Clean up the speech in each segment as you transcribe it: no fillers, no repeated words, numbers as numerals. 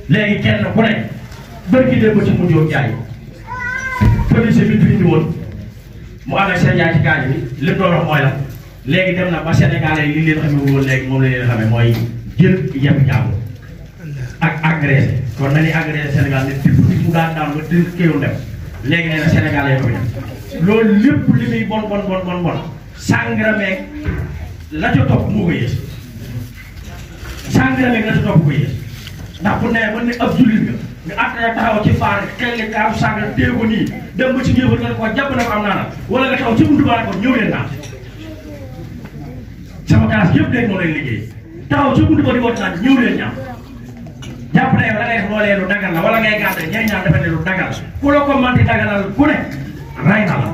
léegi kenn ku nekk bërki dem ba ci mujjoo jaay police bi fi indi woon mu amee seen jaay ci gaañ bi li mu doon wax mooy la léegi dem na ba Sénégalais yi li leen xamee woon léegi moom la leen xamee mooy jël yem jàmm ak agressé kon nañuy agressé Sénégal ne tibb nit mu daan ba di kéewu dem léegi nee na Sénégalais yi ko def loolu lépp li muy bon sàngara meeg la ca topp moo ko yées sàngara meeg la ca topp ko yées ndax bu nee ba ne ab jullit nga attaya taxaw ci faar xel li kaasu sàngara téye ko nii dem ba ci ngéefal nga ne ko jàpp na ko am naa wala nga taxaw ci buntu ba ne ko ñëw leen naan sama classe yëpp léegi moo leen liggéey taxaw ci buntu ba di woote naan ñëw leen ñam jàpp na yow la ngay def loolee lu dagal la wala ngay gàdde ñay ñaan dafa ne lu dagal ku la ko manti daganal ku ne ray na la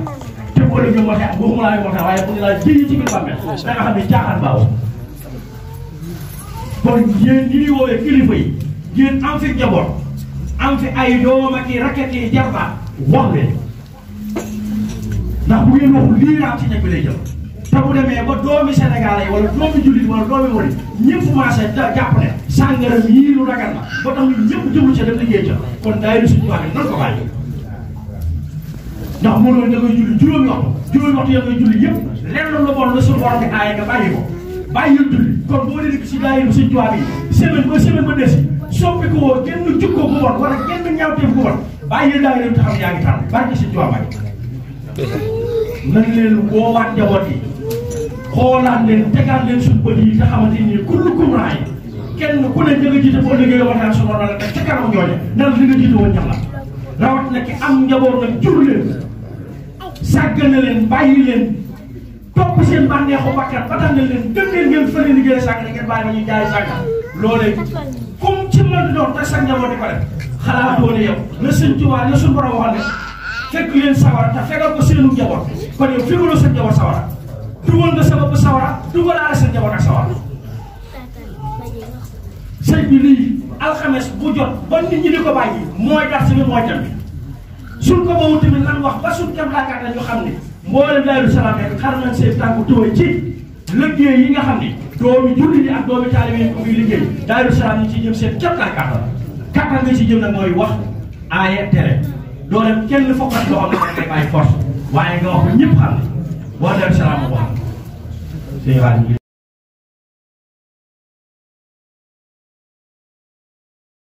te boo leen ñu waxee waxuma laa waxee waaye bu ngi laa jëyi ci biir bàmmeel da nga xam ne caaxaan baaw kon yéen ñi ñuy woowee kilifa yi yéen am fi njaboot am fi ay doom ak i raket yi jarbaat wax leen ndax bu ngeen waxul lii raam ci ñebe lay jëm te bu demee ba doomi Sénégal yi wala doomi jullit wala doomi wari ñëpp commencé jàpp ne sàngara yii lu ragal la ba tax ñu ñëpp jëmlu ca dem liggéey ca kon daay suñu waxee nan ko bàyyi ndax mënoo da ngay julli juróomi waxtu ya ngay julli yëpp lenn lu bon la suñu borom di aaye nga bàyyi ko bàyyil julli kon boo dee si daay suñu tubaab yi semaine ba desi soppi ko woo genn jukko bu bon wala genn ñaawteef bu bon bàyyil daay leen te xam yaa ngi tànn barke suñu tubaab nañ leen woowaat njaboot yi xoolaat leen tegaat leen suñu bët yi te xamante ni kullukum raay kenn ku ne nga jiite boo liggéey waxtaan su noonu la teg ca kanam ñooñu nan li nga jiite woon ñax la rawat na ki am njaboot nag jur leen sàggane leen bàyyi leen topp seen bànneexu bakkan ba tax na leen gën ngeen fële liggéey sàggane ngeen bàyyi ma ñuy jaay sàggan loolee comme ci mën doon te sa njaboot di ko def xalaatoo ne yow la sëñ Tuubaa la suñu borom waxal ne fekk leen sawara te fekkal ko seenu njaboot kon yow fekkaloo sa njaboot sawara dugal nga sa bopp sawara dugalaale sa njaboot ak sawara sëñ bi lii alxames bu jot ba nit ñi di ko bàyyi mooy tax si bi mooy tam bi suñ ko boobu tamit lan wax ba suñ kem laakaar la ñu xam ne mboolem Daaru Salaam xar nañ seen tànku tëway ci liggéey yi nga xam ne doomi julli yi ak doomi taalibe yi ko muy liggéey Daaru Salaam ñu ci jëm seen kem laay kàttan kàttan nga ci jëm nag mooy wax aaye tere doo dem kenn fokkat loo xam ne da ngay bàyyi force waaye nga wax ko ñëpp xam ne waa Daaru Salaam moo wax